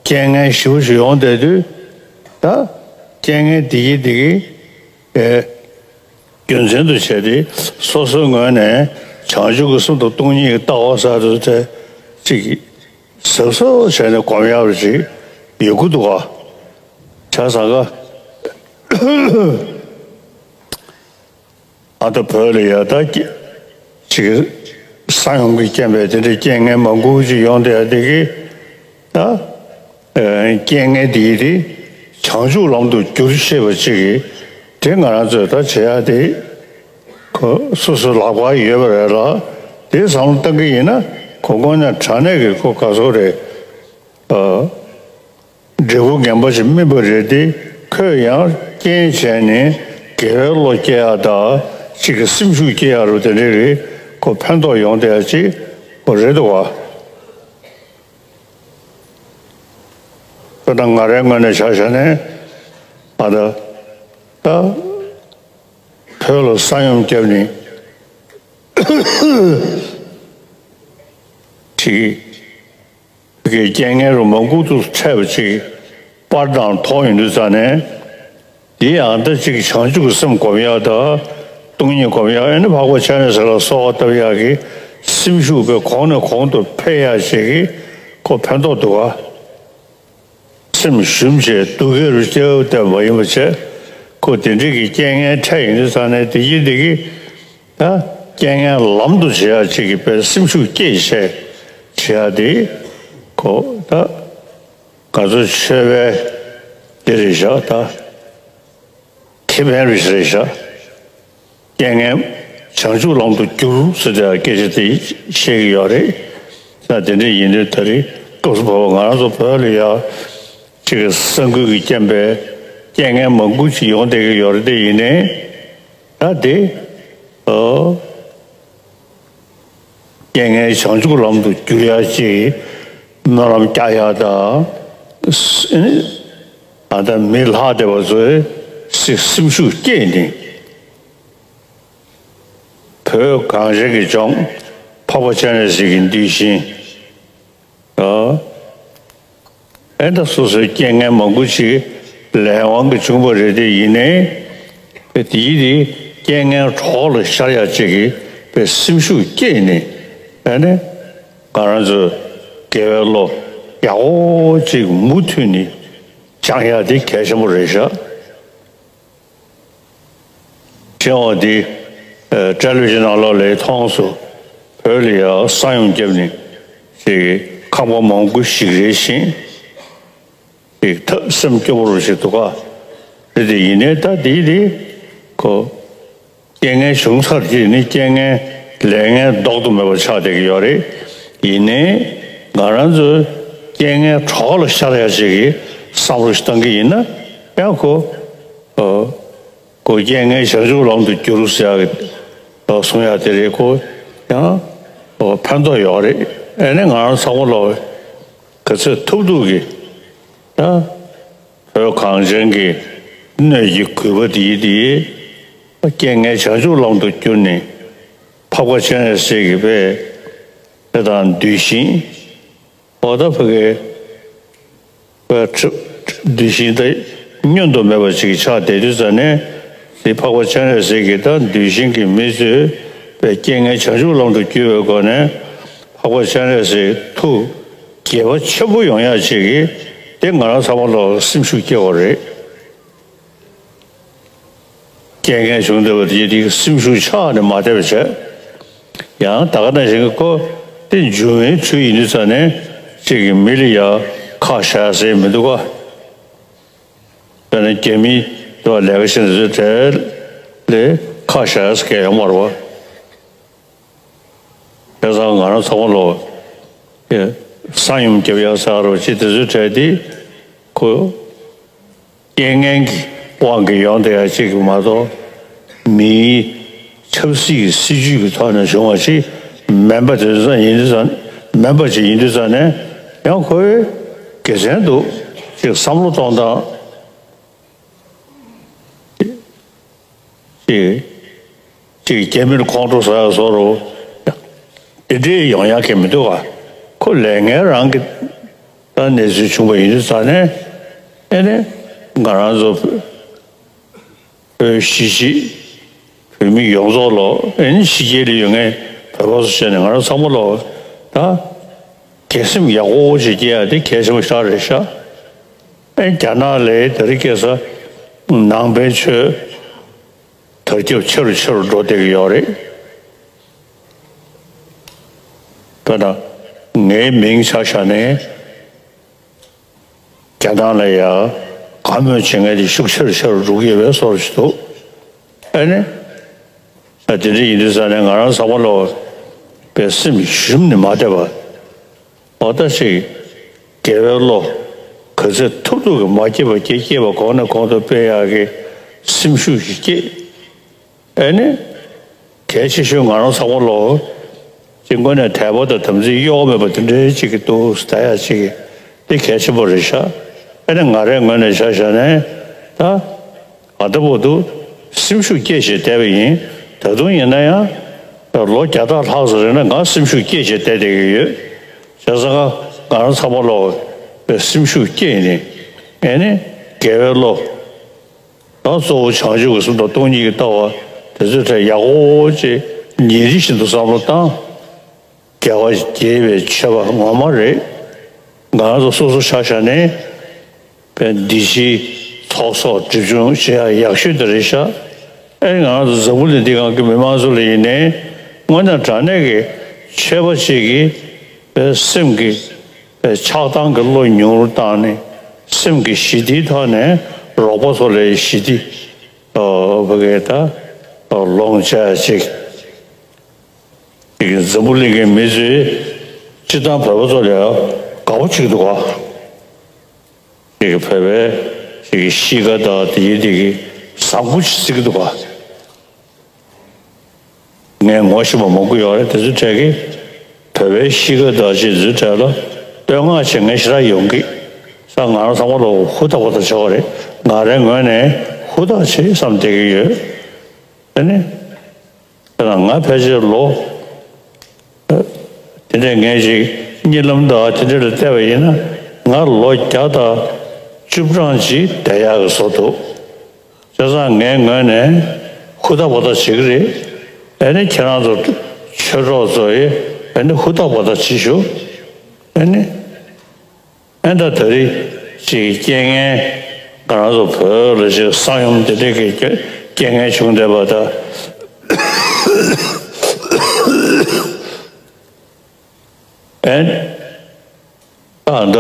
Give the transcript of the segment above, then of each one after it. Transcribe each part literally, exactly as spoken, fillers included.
རྐྱེན་ངན་ཞེ་པོ་ཞིག་ཡོང་བསྡད་དུས། ད་རྐྱེན་ངན་དེ་གི་དེ་གི་ཨེ་རྒྱུ་མཚན་དུ་བྱས་ཏེ། སོ་སོའི་ངོས་ནས་བྱང་ཆུབ་ཀྱི་སེམས་དང་སྟོང་ཉིད་ཀྱི་ལྟ་བ་ཟེར་དུ་དེ་ཅིག་གཟབ་གཟབ་བྱས་ནས་སྒོམ་ཡག་རུ་ཅིག་ཡོད་དགོས་འདུག་ག་བྱས་ཙང་ཀ་ཨ་ད་བོད་ལ་ཡ་ད་ཅིག་ས་ཡོམ་གྱི་རྐྱེན་པས་དེ་འདྲའི་རྐྱེན་ངན་མང་པོ་ཅིག་ཡོང་བསྡད་ཡ་དེ་གི་ད་རྐྱེན་ངན་དེ་ཡི་དེ་བྱང་ཆུབ་ལམ་དུ་བསྒྱུར་ཤེས་པ་ཅིག་གི་དེ་ང་རང་ཚོས་ད་བྱེད་ཡ་དེ་ཁོ་སོ་སོའི་ལག་པར་ཡོད་པ་རེད་ལ། དེ་བསམ་བློ་བཏང་གི་ཡིན་ན་ཁོ་དངོས་གནས་དྲང་གནས་ཀྱི་ཁོ་ག་ཚོད་རེད། འབྲས་བུ་ངན་པ་ཞིག་སྨིན་པ་རེད་དེ། ཁོས་ཡང་རྐྱེན་བྱས་ནས་དགེ་བའི་བློ་སྐྱེ་ཡ་དང་གཅིག་གི་སེམས་ཤུགས་སྐྱེ་ཡ་རུ་དེ་འདྲའི་རེད། ཁོ་ཕན་ཐོགས་ཡོང་བསྡད་ཡ་ཅིག་ཁོ་རེད་འདུག་བ། ད་ལྟ་ང་རའི་ངོས་ནས་ཆ་བཞག་ནས་ཨ་ད་ད་བོད་ལ་ས་ཡོམ་བརྒྱབ་ནས་ཅིག་གི་རྐྱེན་ངན་རུ་མང་པོ་དུ་འཕྲད་པ་ཅིག་པར་དང་མཐོང་ཡོང་དུས་ཙ་ནས། འདི་ཡང་ད་ཅིག་བྱང་ཆུབ་ཀྱི་སེམས་སྒོམ་ཡག་དང་སྟོང་ཉིད་སྒོམ་ཡག་ཨ་ནི་འཕགས་པ་སྤྱན་རས་གཟིགས་ལ་གསོལ་བ་བཏབ་ཡག་གི་སེམས་ཤུགས་དཔེ་གོང་ནས་གོང་དུ་འཕེལ་ཡག་ཅིག་གི་ཁོ་ཕན་ཐོགས་འདུག་ག་སེམས་ཞུམ་བྱས་སྡུག་གི་རུ་སྐྱེ་བོ་བསྟན་པ་ཡིན་པ་བྱས། ཁོ་དེ་འདྲ་གི་རྐྱེན་ངན་འཕྲད་ཡོང་དུས་ཙ་ནས་དེ་ཡིན་དེ་གི་ད་རྐྱེན་ངན་ལམ་དུ་བྱེད་ཡག་ཅིག་གི་དཔེ་སེམས་ཤུགས་སྐྱེད་བྱས་བྱེད་ཡག་དེ་ཁོ་ད་ང་ཚོ་ཆོས་པའི་དེ་རེད་བཞག་ད་ཁེ་ཕན་རེད་བཞག་རྐྱེན་ངན་བྱང་ཆུབ་ལམ་དུ་བསྒྱུར་ཟེར་ཏེ་སྐད་ཆ་དེ་བཤད་ཀྱི་ཡོད་རེད། ད་དེ་འདྲ་ཡིན་དུས་ད་རེས་སྐབས་སུ་བབས་པ་ང་རང་ཚོ་བོད་ལ་ཡ་ཅིག་གི་ས་འགུལ་གྱི་རྐྱེན་པས་རྐྱེན་ངན་མང་པོ་ཅིག་ཡོང་བསྡད་ཀྱི་ཡོད་རེད། དེ་ཡིན་ནའི་ད་དེ་ཨོ། རྐྱེན་ངན་བྱང་ཆུབ་ལམ་དུ་བསྒྱུར་ཡག་ཅིག་སྨོན་ལམ་རྒྱག་ཡག་དང་། ཨ་ད་མི་ལྷག་བསྡད་པ་ཚོའི་སེམས་ཤུགས་སྐྱེད་ནས། བོད་གངས་ཅན་གྱི་ལྗོངས་འཕགས་པ་སྤྱན་རས་གཟིགས་ཀྱི་གདུལ་ཞིང་། ཨེ་ད་སོ་སོའི་རྐྱེན་ངན་མང་པོ་ཅིག་ལས་དབང་གིས་བྱུང་བ་རེད། དེ་ཡིན་ནའི་དེ་ཡི་དེ་རྐྱེན་ངན་གྲོགས་ལ་ཤར་ཡག་ཅིག་གི་དཔེ་སེམས་ཤུགས་སྐྱེད་ནས། ཨ་ནི་ང་རང་ཚོས་དགེ་བའི་བློ་ཡག་པོ་ཅིག་མུ་མཐུད་ནས་སྦྱང་ཡག་དེ་གལ་ཆེན་པོ་རེད་ཤག་ཕྱིན་འོ་དེ་ཨ་བཀྲ་ལོས་ཀྱི་ནང་ལོགས་ལ་མཐོང་སོང་། བོད་ལ་ཡང་ས་ཡོམ་བརྒྱབ་ནས་ཅིག་ཁང་པ་མང་པོ་ཞིག་རེ་བཞིན་ཅིག་ཐབས་སེམས་སྐྱོ་པོ་རུ་ཞིག་འདུག་ག་རེད། དེ་ཡིན་ནའི་ད་དེ་དེ་ཁོ་རྐྱེན་ངན་བྱུང་ཚར་དེ་ནི་རྐྱེན་ངན་ལས་ངན་ལྡོག་ཏུ་མེད་པ་ཆགས་བསྡད་ཀྱི་ཡོད་རེད། ཡིན་ནའི་ང་རང་ཚོས་རྐྱེན་ངན་གྲོགས་ལ་ཤར་ཡག་ཅིག་གི་བསམ་བློ་ཞིག་བཏང་གི་ཡིན་ན་ཡང་ཁོ་ཨ། ཁོ་རྐྱེན་ངན་བྱང་ཆུབ་ལམ་དུ་བསྒྱུར་ཟེར་ཡག་གི་གསུང་ཡག་དེ་རེད། ཁོ་ཡང་ཕན་ཐོགས་ཡོད་རེད། ཨ་ནི་ང་རང་ཚང་མ་ལོག་ག་ཚོད་ཐུབ་ཐུབ་ཀྱིས་ད་བོད་གངས་ཅན་གྱི་སྣོད་ཀྱི་རྒུད་པ་འདིའི་འདིའི་རྐྱེན་ངན་བྱང་ཆུབ་ལམ་དུ་བསྒྱུར་ནས་འཕགས་པ་སྤྱན་རས་གཟིགས་ཀྱི་དཔེ་དེ་དང་འདུས་ཤིང་། འོ་ད་ཕ་གི་བའི་གྲུབ་གྲུབ་འདུས་ཤིང་ད་བསྙོན་དུ་མེད་པ་ཞིག་ཆགས་བསྡད་དུས་ཙ་ནས། དེ་འཕགས་པ་སྤྱན་རས་གཟིགས་ཀྱི་ད་འདུས་ཤིང་གི་མི་ཚོས་པའི་རྐྱེན་ངན་བྱང་ཆུབ་ལམ་དུ་བསྒྱུར་བའི་སྒོ་ནས་འཕགས་པ་སྤྱན་རས་གཟིགས་ཐུགས་དགྱེས་པ་ཆེན་པོ་ཡོང་ཡག་ཅིག་གིས་དེ་ང་རང་ཚང་མ་ལ་སེམས་ཤུགས་སྐྱེ་བ་རེད། རྐྱེན་ངན་བྱུང་བསྡད་པ་དེ་དེའི་སེམས་ཤུགས་ཆག་ནས་མ་བསྡད་པ་བྱས། ཡང་ད་ག་ནང་བཞིན་གྱི་ཁོ་དེ་འབྱུང་བའི་ཚུལ་ཡིན་དུས་ཙ་ནས་གཅིག་གི་མི་ལ་ཡ་ཁག་བཞག་ཟེར་མི་འདུག་ག་དཔེར་ན་རྒྱ་མི་དེ་བ་ལས་ཀ་བྱེད་འདི་ཚོའི་གྲས་ལས་ཁག་བཞག་ཟེར་མཁན་ཡོད་མ་རེད་བ། བྱས་ཙང་ང་རང་ཚང་མ་ལོ་ས་ཡོམ་རྒྱབ་ཡག་ཟེར་རོ་ཅི་དེ་ཚོའི་གྲས་དེ་ཁོ། རྐྱེན་ངན་གྱི་དབང་གིས་ཡོང་བསྡད་ཡ་གཅིག་གི་མ་གཏོགས། མིའི་ཆབ་སྲིད་ཀྱི་སྲིད་ཇུས་ཀྱི་ཐོག་ནས་བྱུང་བ་ཞིག་མིན་པ་དེ་ཚོ་ཡིན་དུས་ཙང་མིན་པ་ཅིག་ཡིན་དུས་ཙང་ནས་ཡང་ཁོའི་དགེ་མཚན་འདུག་ཅིག་བསམ་བློ་གཏོང་སྟངས་ཅིག་ཅིག་རྒྱ་མིར་ཁོང་ཁྲོ་ཟ་ཡ་བཟོ་རུ་དེ་འདྲའི་ཡོང་ཡ་གི་མི་འདུག་ག་ཁོ་ལས་ངན་རང་གི་ད་གནས་ཚུལ་བྱུང་བ་ཡིན་དུས་ཙང་ནས། ཨེ་ནས་ང་རང་ཚོ་བོད་གཞིས་བྱེས་བོད་མི་ཡོངས་རྫོགས་ལོ། ཨེ་ནས་ཕྱི་རྒྱལ་ལ་ཡོད་མཁན་བོད་པ་ཚོ་བྱས་ནས་ང་རང་ཚང་མ་ལོ། ད་དགེ་སེམས་ཡག་པོ་ཅིག་སྐྱེ་ཡ་དེ་གལ་ཆེན་པོ་ཞིག་རེད་ཤག་ཨེ་རྒྱ་ནག་ལ་དེ་རིང་ཁ་སང་ནང་པའི་ཆོས་དར་ཁྱབ་ཆེ་རུ་ཆེ་རུ་འགྲོ་བསྡད་ཀྱི་ཡོད་རེད། དཔེར་ན་ངའི་མིང་ཆ་བཞག་ནས། རྒྱ་ནག་ལ་ཡ་དགའ་མོས་བྱེད་མཁན་དེ་ཤུགས་ཆེ་རུ་ཆེ་རུ་འགྲོ་གི་ཡོད་པའི་བཟོ་འདྲ་ཞིག་འདུག་ཨེ་ནི། ཨ་དེ་འདྲ་ཡིན་དུས་ཙང་ནས་ང་རང་ཚང་མ་ལོ་པའི་སེམས་ཞུམ་ནས་མ་བསྡད་པ། འོ་ད་ཅིག་དགེ་བའི་བློ་ག་ཚོད་ཐུབ་ཐུབ་ཀྱིས་མ་སྐྱེས་པ་སྐྱེས། སྐྱེས་པ་གོང་ནས་གོང་དུ་སྤེལ་ཡག་གི་སེམས་ཤུགས་ཤིག་སྐྱེས། ཨེ་ནི། གལ་ཆེ་ཤོས་ང་རང་ཚང་མ་ལོ། ཅིག་དངོས་གནས་དད་པ་དང་དམ་ཚིག་གཡོ་བ་མེད་པ་དེ་འདྲའི་ཅིག་གི་འདུག་ད་ཡ་ཅིག་གི་དེ་གལ་ཆེན་པོ་རེད་ཤག་ཨེ་ནི་ང་རའི་ངོས་ནས་ཆ་བཞག་ནས་ད། ད་ལྟ་བར་དུ་སེམས་ཤུགས་སྐྱེད་བྱས་བསྡད་པ་ཡིན། ད་དུང་ཡིན་ན་ཡང་ལོ་བརྒྱ་ཕྲག་ལྷག་ཙམ་རིང་ལ་ང་སེམས་ཤུགས་སྐྱེད་བྱས་བསྡད་བསྡད་ཀྱི་ཡོད། བྱས་ཙང་ང་རང་ཚང་མ་ལོ་སེམས་ཤུགས་སྐྱེད་ནས། ཨེ་ནི་དགེ་བའི་བློ། ད་གཙོ་བོ་བྱང་ཆུབ་ཀྱི་སེམས་དང་སྟོང་ཉིད་ཀྱི་ལྟ་བ་དེ་ཚོའི་གྲས་ཡག་པོ་ཅིག་ཉིན་རེ་བཞིན་དུ་བསམ་བློ་བཏང་། རྒྱལ་བ་དགྱེས་པའི་མཆོད་པ་ངོ་མ་རེད། ང་རང་ཚོ་སོ་སོ་ཆ་བཞག་ནས་པའི་འདི་ཕྱིའི་ཚོགས་གསོག་སྒྲིབ་སྦྱོང་བྱེད་ཡག་ཡག་ཤོས་དེ་རེད་ཤག་ཨེ་ང་རང་ཚོ་འཛམ་བུ་གླིང་འདི་སྒང་གི་མི་མང་ཚོ་ལ་ཡིན་ནའི་དངོས་གནས་དྲང་གནས་ཀྱི་ཆོས་པ་ཅིག་གིས་པའི་སེམས་ཀྱི་པའི་ཆགས་སྡང་གི་བློ་ཉུང་རུ་བཏང་ནས་སེམས་ཀྱི་ཞི་བདེའི་ཐོག་ནས་རོགས་པ་ཚོ་ལ་ཞི་བདེ་ཨོ་བ་གའི་ད་ལོངས་སྤྱད་ཅིག་ཅིག་འཛམ་བུ་གླིང་གི་མི་ཚོས་སྤྱིར་བཏང་བོད་པ་ཚོ་ལ་དགའ་པོ་བྱེད་ཀྱི་འདུག་ག་ཅིག་བོད་པའི་ཅིག་གཤིས་ཀ་དང་དེ་ཡི་དེ་གི་བཟང་པོ་ཞིག་བརྩི་གི་འདུག་ག་ངས་ངོ་ཤེས་པ་མང་པོ་ཡོད་རེད། དེ་ཚོའི་གྲས་ཀྱིས་བོད་པའི་གཤིས་ཀ་དང་ཅིག་ཚོའི་གྲས་ལ་བསྟོད་བསྔགས་བྱེད་མཁན་ཞེ་དྲག་ཡོང་གི། ས་ང་རང་ཚང་མ་ལ་ཧུར་ཐག་པ་ཐག་བྱེད་པ་རེད། ང་རའི་ངོས་ནས་ཧུར་ཐག་བྱེད་བསམ་བསྡད་ཀྱི་ཡོད། དེ་ནི། དེ་ན་ང་ཕལ་ཆེར་ལོ། དེ་འདྲས་ངས་ཅིག་གཉིད་ལམ་དང་དེ་འདྲས་ལ་བལྟས་པ་ཡིན་ན་ང་ལོ་བརྒྱ་དང་བཅུ་གྲངས་ཅིག་བསྡད་ཡག་གི་བཟོ་འདུག་བྱས་ཙང་ངའི་ངོས་ནས་ཧུར་ཐག་པ་ཐག་བྱེད་ཀྱི་རེད། ཨ་ནི་ཁྱེད་རང་ཚོ་ཆོས་གྲོགས་ཚོ་ཡིས་ཨ་ནི་ཧུར་ཐག་པ་ཐག་བྱེད་ཤོག་ཨ་ནི། ཨེ་ད་ད་རེས་ཅིག་རྐྱེན་ངན་ང་རང་ཚོ་བོད་ལ་ཅིག་ས་ཡོམ་དེ་འདྲས་ཀྱི་རྐྱེན་ངན་བྱུང་བསྡད་པ་ད། ཨེ་ད་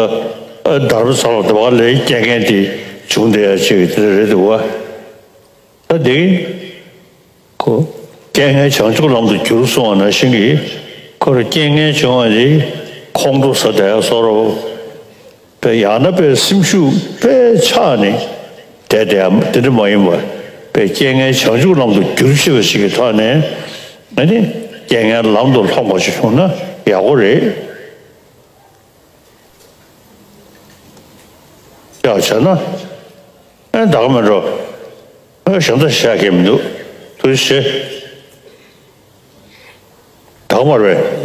ད་དར་པ་ཚ་ལོ་དེ་བ་ལའི་རྐྱེན་ངན་དེ་བྱུང་བསྡད་ཡ་ཅིག་དེ་རེད་འདུག་བ། ད་དེ་ཁོ་རྐྱེན་ངན་བྱང་ཆུབ་ལམ་དུ་བསྒྱུར་གསུང་བ་ནང་བཞིན་གྱི་ཁོར་རྐྱེན་ངན་བྱུང་བ་དེ་ཁོང་ཁྲོ་ཟ་བསྡད་ཡ་བཟོ་འདྲ་བོ། པའི་ཡང་ན་པའི་སེམས་ཤུགས་དཔེ་ཆག་ནས་བསྡད་བསྡད་ཡ་དེ་འདྲ་མ་ཡིན་པར་པའི་རྐྱེན་ངན་བྱང་ཆུབ་ལམ་དུ་བསྒྱུར་ཤེས་པ་ཞིག་གི་ཐོག་ནས་ཨ་ནི་རྐྱེན་ངན་ལམ་དུ་ལྷོངས་པ་ཞིག་བྱུང་ན་ཡག་པོ་རེད། ཡག་བྱས་ན་ཨེ་ད་ག་མེད་འགྲོ། ཨེ་གཞན་དག་བཤད་མཁན་མི་འདུག་ཐུགས་རྗེ་ཆེ། ད་ག་མ་རེད།